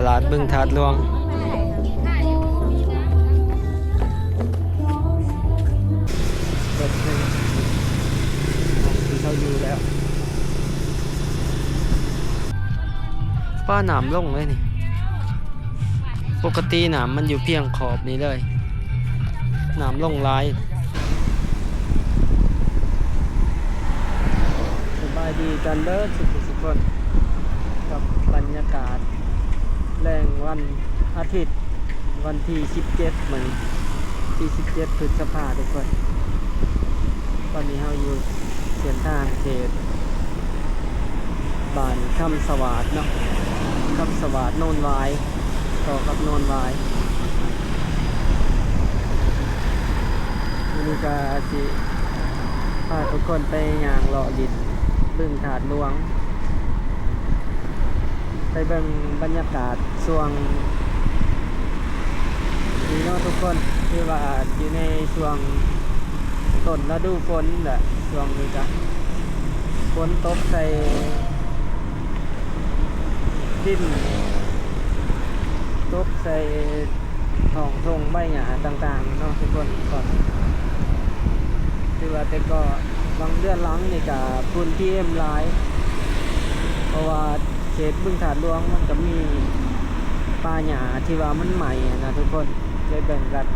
ຕະຫຼາດບຶງທາດຫຼວງ ເປີດເລີຍ ຫ້ອງທີ່ເຮົາຢູ່ແລ້ວ. ປ້າ ນ້ຳລົງເລີຍນີ້ ປົກກະຕິນ້ຳມັນຢູ່ພຽງຂອບນີ້ເລີຍ ນ້ຳລົງຫຼາຍ. ສະບາຍດີກັນເບີດສຸກໆຄົນ ກັບບັນຍາກາດແລງວັນອາທິດ ວັນທີສິບເຈັດ ມື້ນີ້ ທີສິບເຈັດ ພຶດສະພາ ທຸກຄົນ. ຕອນນີ້ເຮົາຢູ່ເສັ້ນທາງເຂດບ້ານຄຳສະຫວາດເນາະ ຄຳສະຫວາດ ໂນນຫວາຍ ຕໍ່ກັບໂນນຫວາຍ. ມື້ນີ້ກະຊິພາທຸກຄົນໄປຍ່າງເລາະຫຼິ້ນບຶງທາດຫຼວງ ໄປເບິ່ງບັນຍາກາດ ຊ່ວງນີ້ເນາະທຸກຄົນ ຄືວ່າຢູ່ໃນຊ່ວງຕົ້ນລະດູຝົນແຫຼະ ຊ່ວງນີ້ກະຝົນຕົກໃສ່ດິນ ຕົກໃສ່ທ້ອງທົ່ງໃບຫຍ້າຕ່າງໆເນາະທຸກຄົນ. ຖືວ່າແຕ່ກໍຫວ່າງເດືອນຫຼັງນີ້ກະຝຸ່ນ ພີເອັມ ຫຼາຍ ເພາະວ່າ ເຂດບຶງທາດຫຼວງມັນກະມີປ່າຫຍ້າທີ່ວ່າມັນໄໝ້ຫັ້ນນະທຸກຄົນ. ໄປເບິ່ງກັນ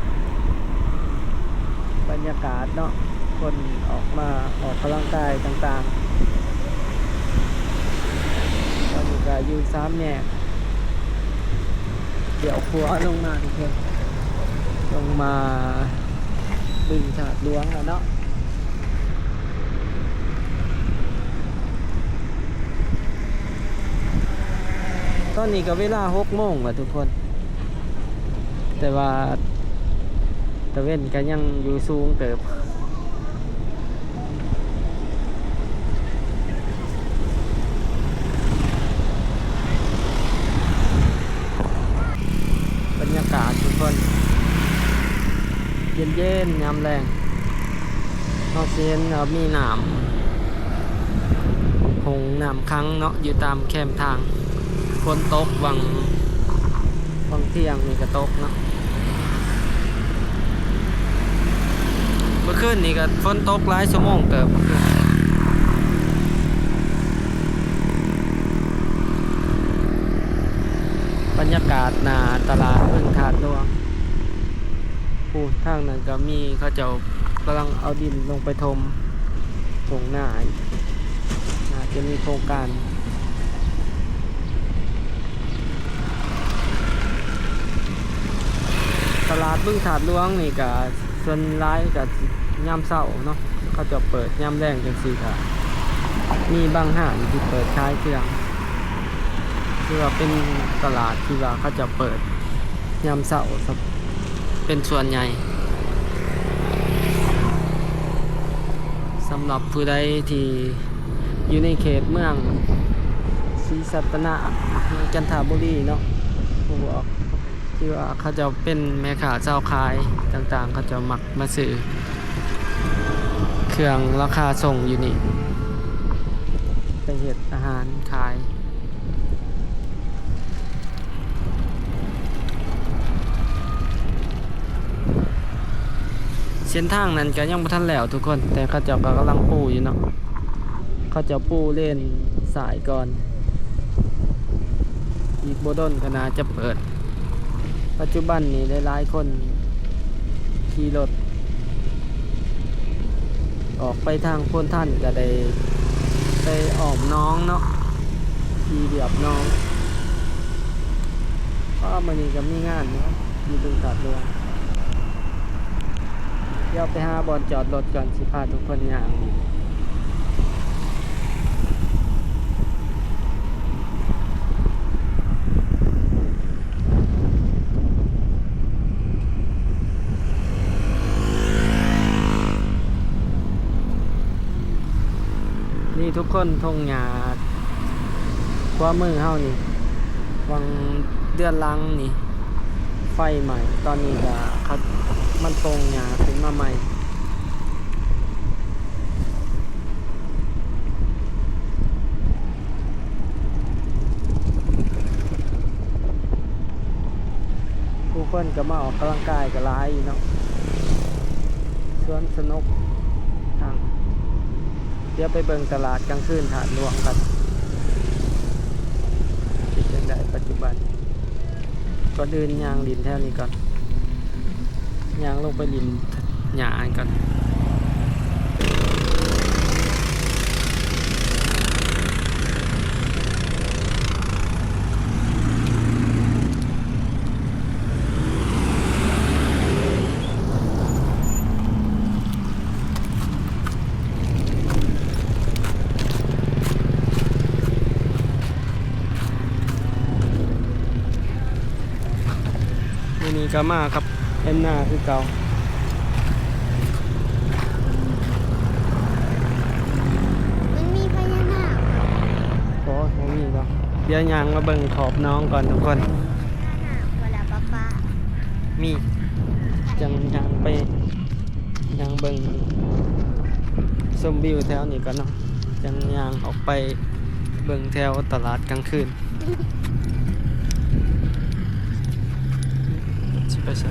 ບັນຍາກາດເນາະ ຄົນອອກມາອອກກຳລັງກາຍຕ່າງໆ. ຕອນນີ້ກະຢູ່ສາມແຍກ ລ້ຽວຂວາລົງມາທຸກຄົນ ລົງມາບຶງທາດຫຼວງແລ້ວເນາະ. ຕອນນີ້ກໍເວລາຫົກໂມງແລ້ວທຸກຄົນ ແຕ່ວ່າຕາເວັນກໍຍັງຢູ່ສູງເຕີບ. ບັນຍາກາດທຸກຄົນ ເຢັນໆ ຍາມແລງ ເຮົາຊິເຫັນວ່າມີນ້ຳ ຫົງນ້ຳຂັງເນາະ ຢູ່ຕາມແຄມທາງ. ຝົນຕົກຫວ່າງ ຫວ່າງທ່ຽງນີ້ກໍຕົກເນາະ. ເມື່ອຄືນນີ້ກໍຝົນຕົກຫຼາຍຊົ່ວໂມງເຕີບ. ບັນຍາກາດໜ້າຕະຫຼາດບຶງທາດຫຼວງ. ໂອ້ ທາງນັ້ນກໍມີ ເຂົາເຈົ້າກຳລັງເອົາດິນລົງໄປຖົມທົ່ງນາ ໜ້າຈະມີໂຄງການ. ຕະຫຼາດບຶງທາດຫຼວງນີ້ກະສ່ວນຫຼາຍກະຍາມເຊົ້າເນາະ ເຂົາເຈົ້າເປີດ. ຍາມແລງຈັ່ງຊີ້ກະມີບາງຮ້ານທີ່ເປີດຂາຍເຄື່ອງ ຖືວ່າເປັນຕະຫຼາດທີ່ວ່າເຂົາເຈົ້າເປີດຍາມເຊົ້າ ເປັນສ່ວນໃຫຍ່. ສຳລັບຜູ້ໃດທີ່ຢູ່ໃນເຂດເມືອງສີສັດຕະນາກ ເມືອງຈັນທະບູລີເນາະ ຜູ້ອອກ ທີ່ວ່າເຂົາເຈົ້າເປັນແມ່ຄ້າຊາວຂາຍຕ່າງໆ ເຂົາເຈົ້າມັກມາຊື້ເຄື່ອງລາຄາສົ່ງຢູ່ນີ້ ໄປເຮັດອາຫານຂາຍ. ເສັ້ນທາງນັ້ນກໍຍັງບໍ່ທັນແລ້ວທຸກຄົນ ແຕ່ເຂົາເຈົ້າກໍກຳລັງປູຢູ່ເນາະ ເຂົາເຈົ້າປູເລນຊ້າຍກ່ອນ ອີກບໍ່ດົນກໍໜ້າຈະເປີດ. ປັດຈຸບັນນີ້ຫຼາຍໆຄົນຂີ່ລົດ ອອກໄປທາງໂພນທັນກໍໄດ້ໄປອ້ອມໜອງເນາະ ຂີ່ລຽບໜອງ. ອ້າ ມື້ນີ້ກໍມີງານເນາະ ຢູ່ບຶງທາດຫຼວງ. ດຽວໄປຫາບ່ອນຈອດລົດກ່ອນ ຊິພາທຸກຄົນຍ່າງ. ນີ້ທຸກຄົນ ທົ່ງຫຍ້າຂວາມືເຮົານີ້ ຫວ່າງເດືອນຫຼັງນີ້ໄຟໄໝ້ ຕອນນີ້ກໍເຂົາ ມັນປົງຫຍ້າຂຶ້ນມາໃໝ່. ຄົນກໍມາອອກກຳລັງກາຍກໍຫຼາຍຢູ່ເນາະ ສວນສະໜຸກ. ທາງ ດຽວໄປເບິ່ງຕະຫຼາດກາງຄືນທາດຫຼວງກັນ ເປັນຈັ່ງໃດປັດຈຸບັນ. ກ່ອນອື່ນຍ່າງຫຼິ້ນແຖວນີ້ກ່ອນ ຍ່າງລົງໄປຫຼິ້ນຫຍ້າອັນກ່ອນ. ມື້ນີ້ກໍມາກັບແອນນາຄືເກົ່າ. ມັນມີພະຍານາກ. ໂອ້ ບໍ່ມີດອກ. ດຽວຍ່າງມາເບິ່ງຂອບໜອງກ່ອນທຸກຄົນ. ພະຍານາກບໍ່ລະປ້າ? ມີ. ຈັ່ງຍ່າງໄປ ຍ່າງເບິ່ງຊົມວິວແຖວນີ້ກ່ອນເນາະ ຈັ່ງຍ່າງອອກໄປເບິ່ງແຖວຕະຫຼາດກາງຄືນ. ຊິໄປໃສ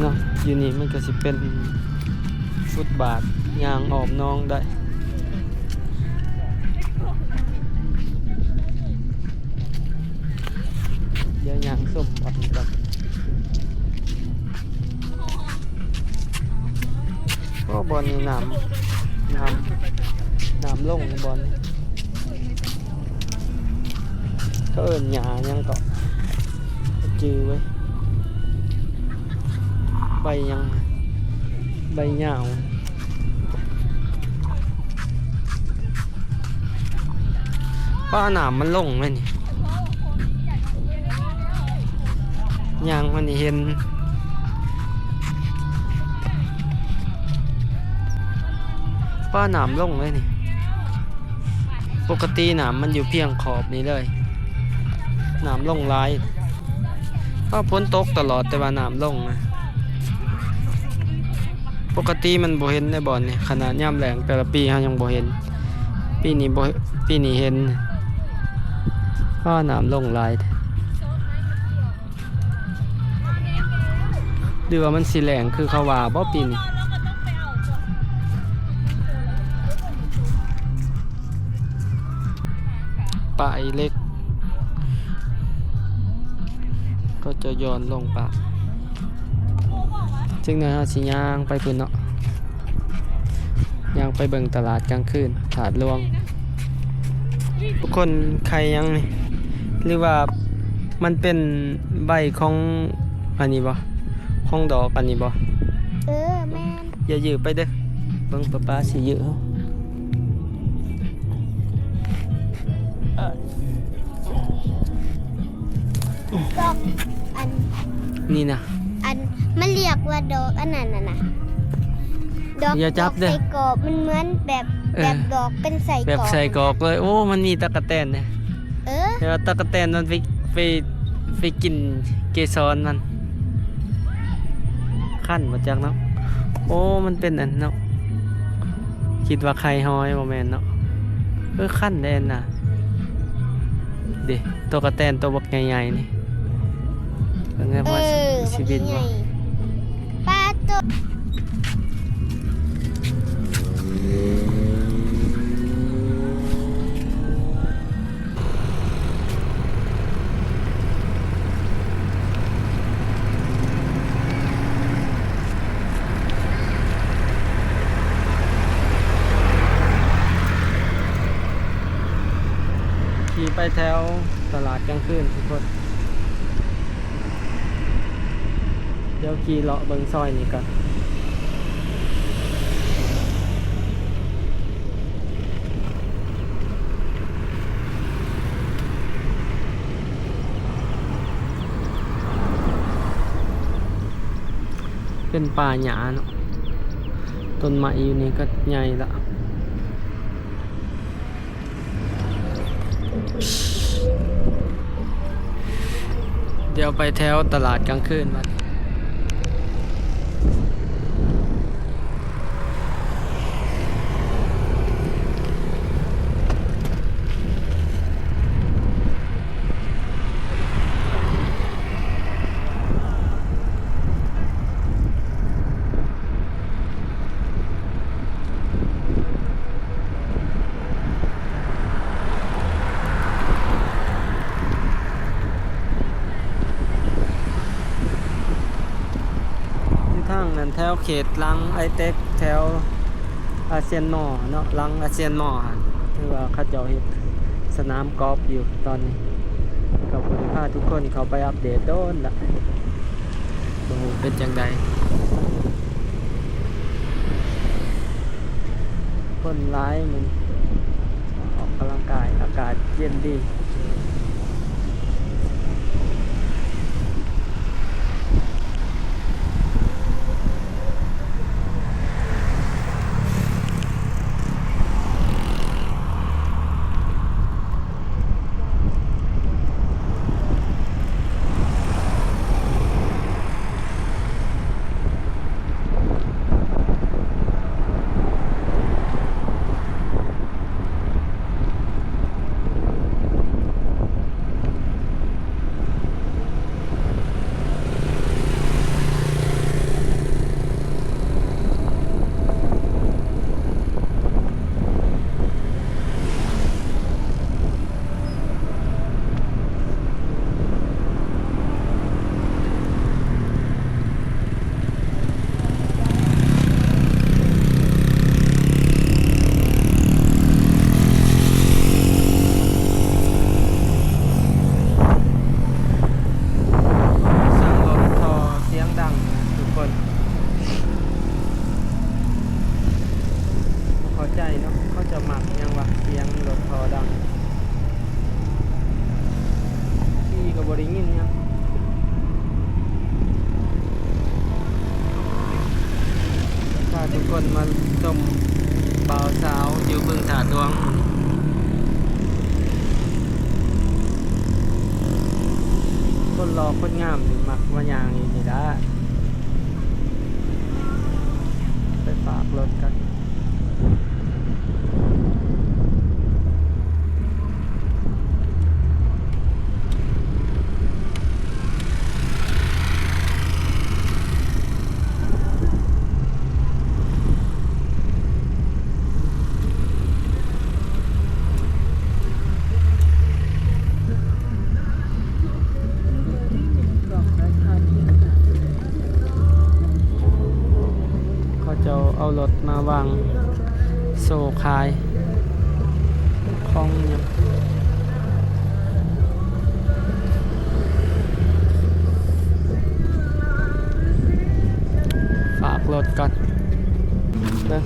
ເນາະ? ຢູ່ນີ້ມັນກໍຊິເປັນຟຸດບາດ ຍ່າງອ້ອມໜອງໄດ້. ດຽວຍ່າງຊົມບ່ອນນີ້ກ່ອນ. ໂອ້ ບ່ອນນີ້ນ້ຳ ນ້ຳ ນ້ຳລົງບ່ອນນີ້ ເຂົາເອີ້ນຫຍ້າຫຍັງເກາະ ຈື່ເວີຍ. ໃບຫຍັງ ໃບຍາວ. ປ້າ ນ້ຳມັນລົງເລີຍນີ້ ຍ່າງມານີ້ເຫັນ ປ້າ ນ້ຳລົງເລີຍນີ້. ປົກກະຕິນ້ຳມັນຢູ່ພຽງຂອບນີ້ເລີຍ ນ້ຳລົງຫຼາຍ. ເພາະຝົນຕົກຕະຫຼອດ ແຕ່ວ່ານ້ຳລົງນະ. ປົກກະຕິມັນບໍ່ເຫັນໃນບ່ອນນີ້ ຂະໜາດຍາມແລ້ງແຕ່ລະປີເຮົາຍັງບໍ່ເຫັນ ປີນີ້ບໍ່ ປີນີ້ເຫັນ. ອ້າ ນ້ຳລົງຫຼາຍ ຫຼືວ່າມັນຊິແລ້ງຄືເຂົາວ່າບໍ່ປີນີ້? ປ້າອີ່ເລັກ ເຂົາເຈົ້າຢ່ອນລົງປະ. ຈັ່ງໜ້ອຍເຮົາຊິຍ່າງໄປພຸ້ນເນາະ ຍ່າງໄປເບິ່ງຕະຫຼາດກາງຄືນທາດຫຼວງ. ທຸກຄົນ ໄຂ່ຫຍັງນີ້? ຫຼືວ່າມັນເປັນໃບຂອງອັນນີ້ບໍ່? ຂອງດອກອັນນີ້ບໍ່? ເອີ ແມ່ນ. ຢ່າຢື້ໄປເດີ້ ເບິ່ງປ້າໆຊິຢື້. ດອກອັນນີ້ນະ ອັນມັນຮຽກວ່າດອກອັນນັ້ນນະ ດອກ ຢ່າຈັບເດີ້ ດອກໄສ້ກອກ ມັນເໝືອນແບບ ເອີ ແບບດອກເປັນໄສ້ກອກ ແບບໄສ້ກອກເລີຍ. ໂອ້ ມັນມີຕັກກະແຕນເດ້. ເອີ ແຕ່ວ່າຕັກກະແຕນມັນໄປ ໄປ ໄປກິນເກສອນມັນ ຄັນບໍ່ຈັກເນາະ. ໂອ້ ມັນເປັນອັນເນາະ ຄິດວ່າໄຂ່ຫອຍ ບໍ່ແມ່ນເນາະ. ເອີ ຄັນແດ່ນະ ເດ້ ຕົວກະແຕນຕົວບັກໃຫຍ່ໆນີ້ ເບິ່ງແນ່ວ່າ ເອີ ຊິບິນບໍ່ ປາໂຕ. ຂີ່ໄປແຖວຕະຫຼາດກາງຄືນທຸກຄົນ. ດຽວຂີ່ເລາະເບິ່ງຊອຍນີ້ກ່ອນ. ເປັນປ່າຫຍ້າເນາະ ຕົ້ນໄມ້ຢູ່ນີ້ກໍໃຫຍ່ລະ. ດຽວໄປແຖວຕະຫຼາດກາງຄືນບັດ. ເ ແຖວເຂດຫຼັງໄອເຕັກ ແຖວອາຊຽນມໍເນາະ ຫຼັງອາຊຽນມໍຫັ້ນ ຖືວ່າເຂົາເຈົ້າເຮັດສະໜາມກອບຢູ່ຕອນນີ້ ກໍບໍ່ໄດ້ພາທຸກຄົນເຂົ້າໄປອັບເດດດົນລະ ບໍ່ຮູ້ເປັນຈັ່ງໃດ. ຄົນຫຼາຍ ມື້ນີ້ອອກກຳລັງກາຍ ອາກາດເຢັນດີ. ສຽງລົດທໍ່ສຽງດັງທຸກຄົນ ບໍ່ເຂົ້າໃຈເນາະ ເຂົາເຈົ້າມັກຫຍັງວະ ສຽງລົດທໍ່ດັງ. ຂີ່ກໍບໍ່ໄດ້ຍິນຫຍັງ. ພາທຸກຄົນມາຊົມບ່າວສາວຢູ່ບຶງທາດຫຼວງ. ຄົນຫຼໍ່ຄົນງາມນີ້ມັກມາຍ່າງຢູ່ນີ້ລະ. ໄປຝາກລົດກັນ. ເຂົາເຈົ້າເອົາລົດມາວາງໂຊຂາຍຂອງຫຍັງ ຝາກລົດກ່ອນເດີ.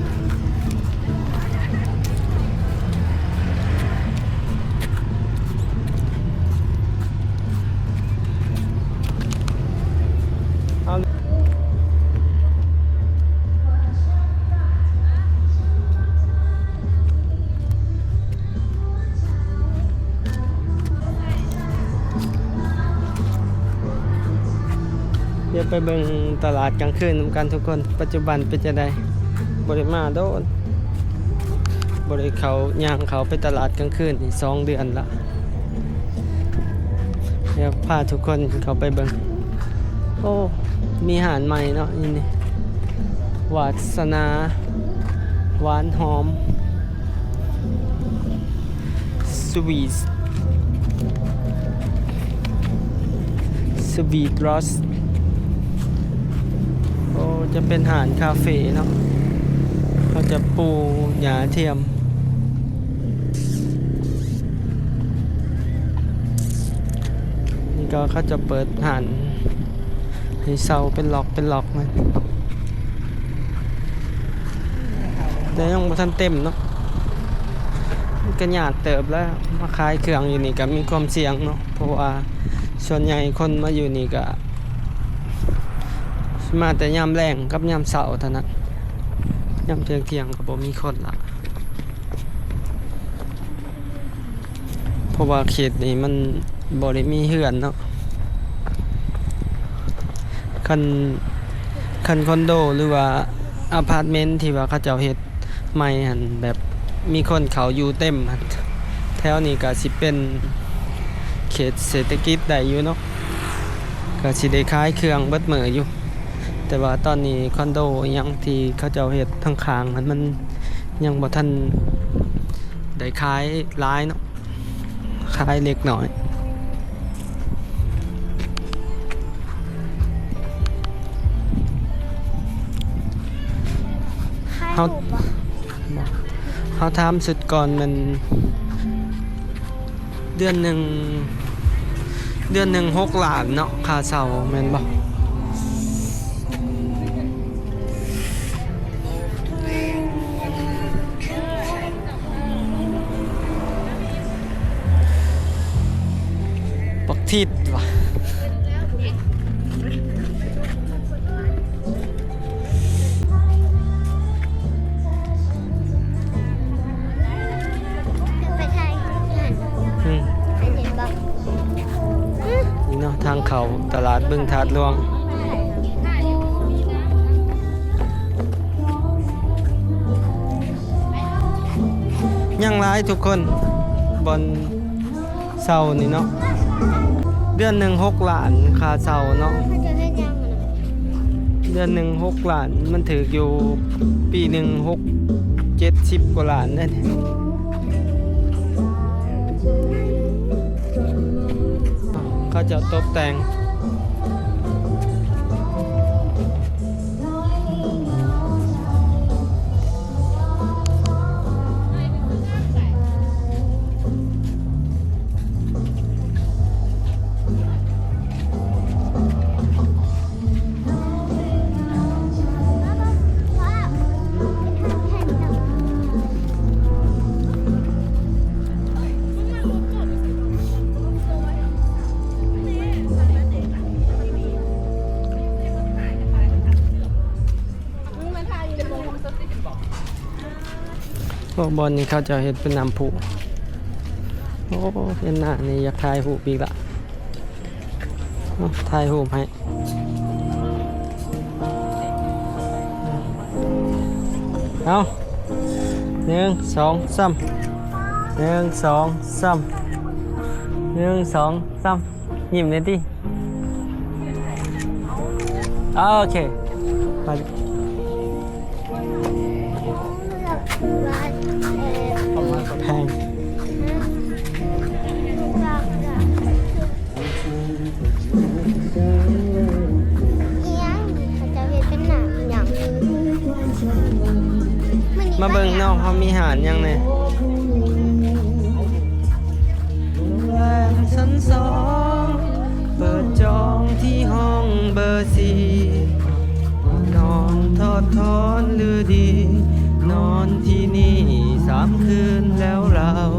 ດຽວໄປເບິ່ງຕະຫຼາດກາງຄືນນຳກັນທຸກຄົນ ປັດຈຸບັນເປັນຈັ່ງໃດ? ບໍ່ໄດ້ມາໂດນ ບໍ່ໄດ້ເຂົ້າ ຍ່າງເຂົ້າໄປຕະຫຼາດກາງຄືນນີ້ສອງເດືອນລະ. ດຽວພາທຸກຄົນເຂົ້າໄປເບິ່ງ. ໂອ້ ມີຮ້ານໃໝ່ເນາະ ນີ້ ວາດສະໜາ ຫວານຫອມ Sweet Sweet Rose. ໂອ້ ຈະເປັນຮ້ານຄາເຟເນາະ ເຂົາຈະປູຫຍ້າທຽມ. ນີ້ກໍເຂົາຈະເປີດຮ້ານໃຫ້ເຊົ່າເປັນລັອກເປັນລັອກມາ ແຕ່ຍັງບໍ່ທັນເຕັມເນາະ. ມັນກໍຍາກເຕີບແລ້ວ ມາຂາຍເຄື່ອງຢູ່ນີ້ກໍມີຄວາມສ່ຽງເນາະ ເພາະວ່າສ່ວນໃຫຍ່ຄົນມາຢູ່ນີ້ກໍ ຊິມາແຕ່ຍາມແລງກັບຍາມເຊົ້າເທົ່ານັ້ນ ຍາມທ່ຽງໆກໍບໍ່ມີຄົນລະ ເພາະວ່າເຂດນີ້ມັນບໍ່ໄດ້ມີເຮືອນເນາະ. ຄັນ ຄັນຄອນໂດ ຫຼືວ່າອາພາດເມັນທີ່ວ່າເຂົາເຈົ້າເຮັດ ໃໝ່ຫັ້ນ ແບບມີຄົນເຂົ້າຢູ່ເຕັມຫັ້ນ ແຖວນີ້ກະຊິເປັນເຂດເສດຖະກິດໄດ້ຢູ່ເນາະ ກະຊິໄດ້ຂາຍເຄື່ອງເບິດມື້ຢູ່. ແຕ່ວ່າຕອນນີ້ຄອນໂດອີ່ຫຍັງທີ່ເຂົາເຈົ້າເຮັດທາງຂ້າງຫັ້ນ ມັນຍັງບໍ່ທັນໄດ້ຂາຍຫຼາຍເນາະ. ຂາຍເລັກນ້ອຍ. ເຮົາ ເຮົາຖາມຊຸດກ່ອນແມ່ນເດືອນໜຶ່ງ ເດືອນໜຶ່ງຫົກລ້ານເນາະ ຄ່າເຊົ່າແມ່ນບໍ່? ບັກທິດວ່າ ໄປຖ່າຍຮູບຫັ້ນ ອືມ ເຫັນບໍ່? ນີ້ເນາະ ທາງເຂົ້າຕະຫຼາດບຶງທາດຫຼວງ. ຍັງຫຼາຍທຸກຄົນ ບ່ອນເຊົ່ານີ້ເນາະ ເດືອນໜຶ່ງຫົກລ້ານຄ່າເຊົ່າເນາະ ເຂົາເຈົ້າເຮັດຫຍັງຫັ້ນນະ? ເດືອນໜຶ່ງຫົກລ້ານ ມັນຖືກຢູ່ ປີໜຶ່ງຫົກເຈັດສິບກວ່າລ້ານເດ້ ເຂົາເຈົ້າຕົບແຕ່ງ. ໂອ້ ບ່ອນນີ້ເຂົາເຈົ້າເຮັດເປັນນ້ຳພຸ. ໂອ້ ເຫັນໜ້ານີ້ຢາກຖ່າຍຮູບອີກລະ. ເອົາ ຖ່າຍຮູບໃຫ້. ເອົາ ໜຶ່ງ ສອງ ສາມ ໜຶ່ງ ສອງ ສາມ ໜຶ່ງ ສອງ ສາມ ຍິ້ມແດ່ຕິ. ໂອເຄ ໄປ. ແພງ ອີ່ຫຍັງ ເຂົາເຈົ້າເຮັດເປັນໜ້າອີ່ຫຍັງ? ມາເບິ່ງເນາະ ເຮົາມີຮ້ານຫຍັງແດ່. ໂຮງແຮມຊັ້ນສອງ ເປີດຈອງທີ່ຫ້ອງເບີສີ່ ນອນຖອດຖອນລືດີ ນອນທີ່ນີ້ສາມຄືນແລ້ວລາວ.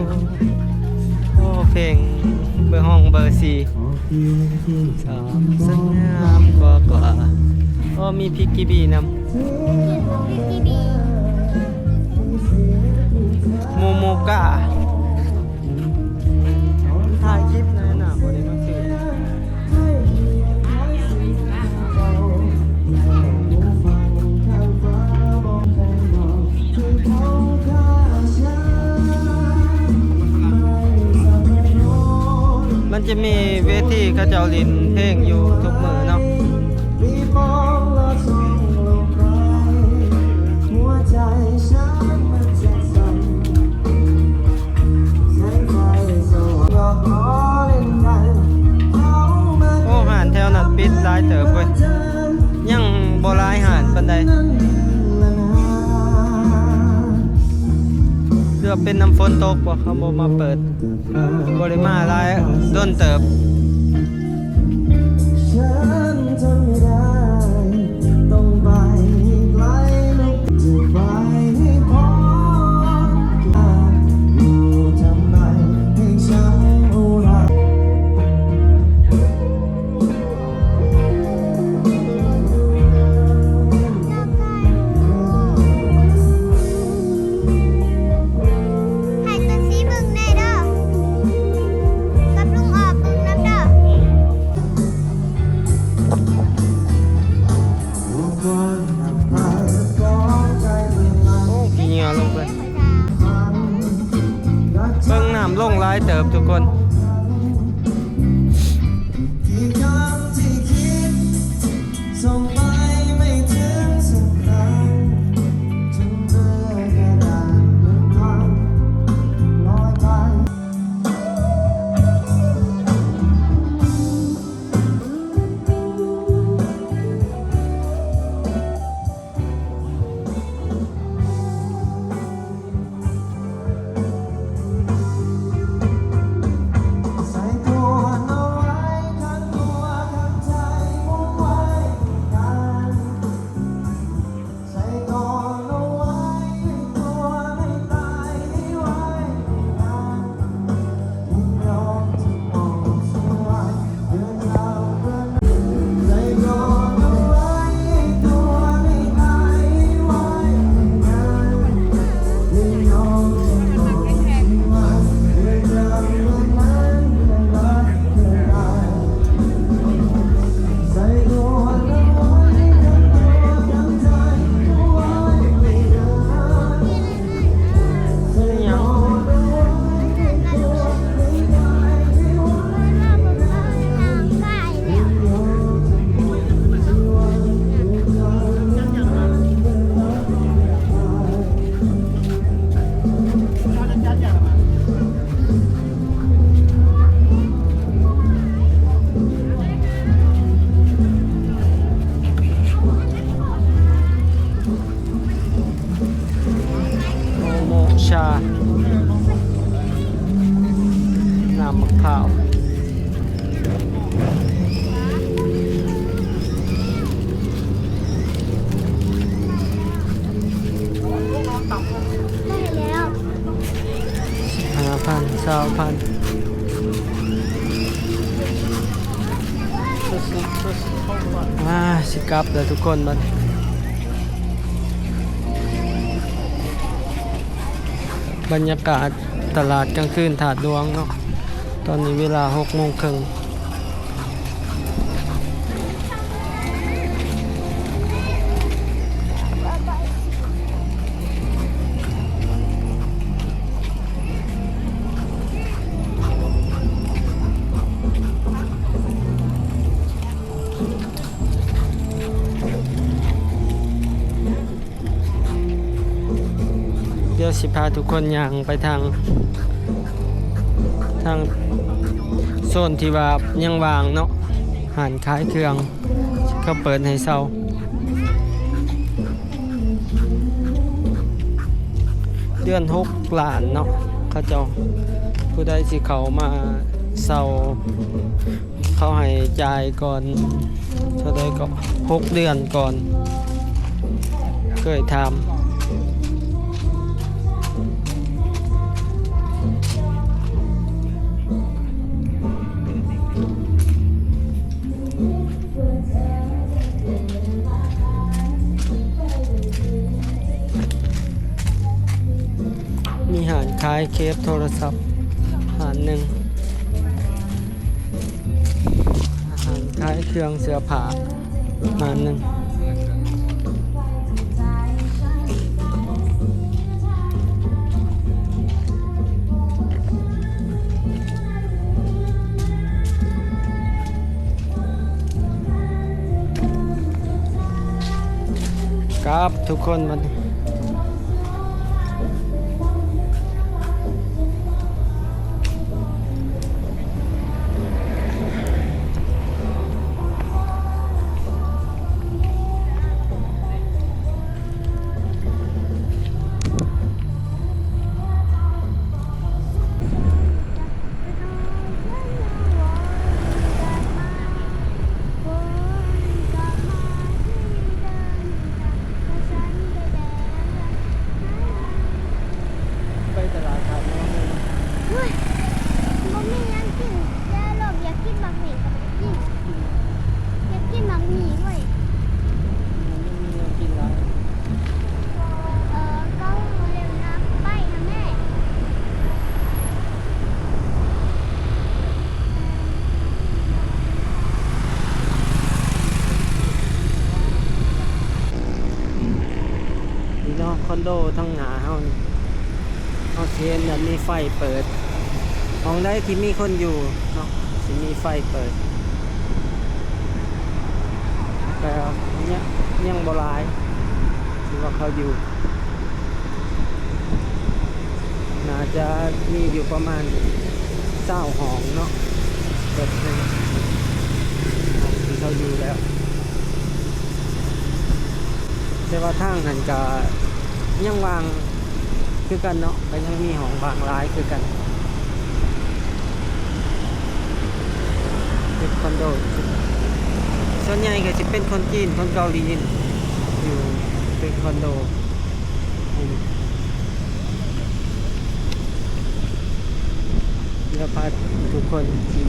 ໂອ້ ເພງເບີ ຫ້ອງເບີສີ່ ສາມສັນງາມກວ່າ ໂອ້ ມີພິກກີບີນຳ ພິກກີບີ ໂມໂມກາ. ຖ່າຍຄລິບໃນໜ້າບໍ່ໄດ້ມາຊື້. ມັນຈະມີເວທີເຂົາເຈົ້າຫຼິ້ນເພງຢູ່ທຸກມື້ເນາະ. ໂອ້ ຮ້ານແຖວນັ້ນປິດຫຼາຍເຕີບເວີຍ ຍັງບໍ່ຫຼາຍຮ້ານປານໃດ. ເກືອບເປັນນຳຝົນຕົກບໍ່ ເຂົາບໍ່ມາເປີດ ບໍ່ໄດ້ມາຫຼາຍ ດົນເຕີບ. ໃຫ້ຕົວຊີເບິ່ງແດ່ເດີ ກັບລຸງອອບເບິ່ງນຳເດີ. ໂອ້ ຂີ້ເຫຍື້ອລົງໄປ ເບິ່ງນ້ຳລົງຫຼາຍເຕີບທຸກຄົນ. ໂອ້ ໝາກພ້າວ ໄດ້ແລ້ວ ສິບຫ້າພັນ ຊາວພັນ ມາ ຊິກັບແລ້ວທຸກຄົນ ບັດນີ້ ບັນຍາກາດຕະຫຼາດກາງຄືນທາດຫຼວງເນາະ ຕອນນີ້ເວລາຫົກໂມງເຄິ່ງ. ດຽວຊິພາທຸກຄົນຍ່າງໄປທາງ ທາງໂຊນທີ່ວ່າຍັງວ່າງເນາະ ຮ້ານຂາຍເຄື່ອງ ເຂົາເປີດໃຫ້ເຊົ່າ ເດືອນຫົກລ້ານເນາະ ເຂົາເຈົ້າ ຜູ້ໃດຊິເຂົ້າມາເຊົ່າ ເຂົາໃຫ້ຈ່າຍກ່ອນເທົ່າໃດກໍ ຫົກເດືອນກ່ອນ ເຄີຍຖາມ. ມີຮ້ານຂາຍເຄບໂທລະສັບຮ້ານໜຶ່ງ ຮ້ານຂາຍເຄື່ອງເສື້ອຜ້າຮ້ານໜຶ່ງ. ກັບທຸກຄົນບັດນີ້ ໄປຕະຫຼາດທາດຫຼວງເລີຍເນາະ. ໂອ້ຍ ບໍ່ມີຫຍັງກິນ ແລ້ວລົມ ຢາກກິນໝາກໝີ່ກໍບໍ່ໄດ້ກິນ ຢາກກິນໝາກໝີ່ເວີຍ. ບໍ່ມີແນວກິນຫຼາຍ. ເອີ ເກົ້າໂມງແລ້ວນະ ໄປນະແມ່. ນີ້ເນາະ ຄອນໂດທາງໜ້າເຮົານີ້ ເຮົາຊິເຫັນແບບມີໄຟເປີດ ຫ້ອງໃດທີ່ມີຄົນຢູ່ເນາະ ຊິມີໄຟເປີດ ແຕ່ຍັງ ຍັງບໍ່ຫຼາຍ ທີ່ວ່າເຂົາຢູ່ ໜ້າຈະມີຢູ່ປະມານຊາວຫ້ອງເນາະ ເບິດເລີຍ ຫ້ອງທີ່ເຂົາຢູ່ແລ້ວ ແຕ່ວ່າທາງນັ້ນກະຍັງວ່າງຄືກັນເນາະ ກະຍັງມີຫ້ອງວ່າງຫຼາຍຄືກັນ ເປັນຄອນໂດ ສ່ວນໃຫຍ່ກະຊິເປັນຄົນຈີນ ຄົນເກົາຫຼີ ຢູ່ເປັນຄອນໂດ. ດຽວພາທຸກຄົນຂີ່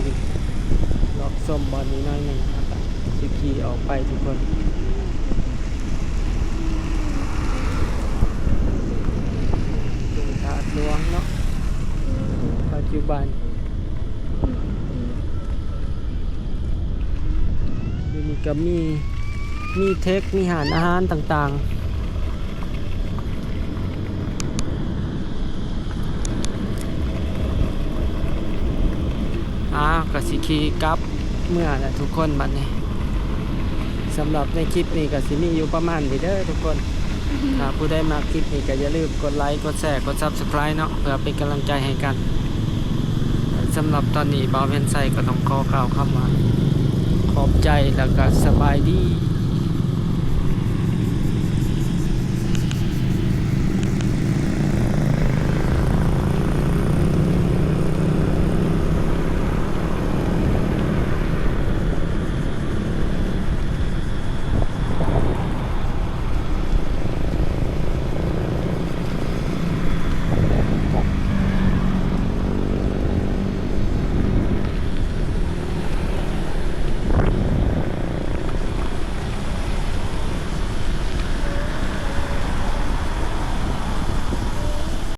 ເລາະຊົມບ່ອນນີ້ໜ້ອຍໜຶ່ງ ແລ້ວກະຊິຂີ່ອອກໄປທຸກຄົນ. ເປັນທາດຫຼວງເນາະ ປັດຈຸບັນ. ຢູ່ນີ້ກະມີ ມີເທັກ ມີຮ້ານອາຫານຕ່າງໆ. ອ້າວ ກະຊິຂີ່ກັບເມືອແຫຼະທຸກຄົນ ບັດນີ້. ສຳລັບໃນຄລິບນີ້ກະຊິມີຢູ່ປະມານນີ້ເດີທຸກຄົນ. ຖ້າຜູ້ໃດມັກຄລິບນີ້ກະຢ່າລືມກົດໄລ ກົດແຊ ກົດ Subscribe ເນາະ ເພື່ອເປັນກຳລັງໃຈໃຫ້ກັນ. ສຳລັບຕອນນີ້ ບ່າວແວ່ນໄຊກໍຕ້ອງຂໍກ່າວຄຳວ່າ ຂອບໃຈ ແລ້ວກໍສະບາຍດີ.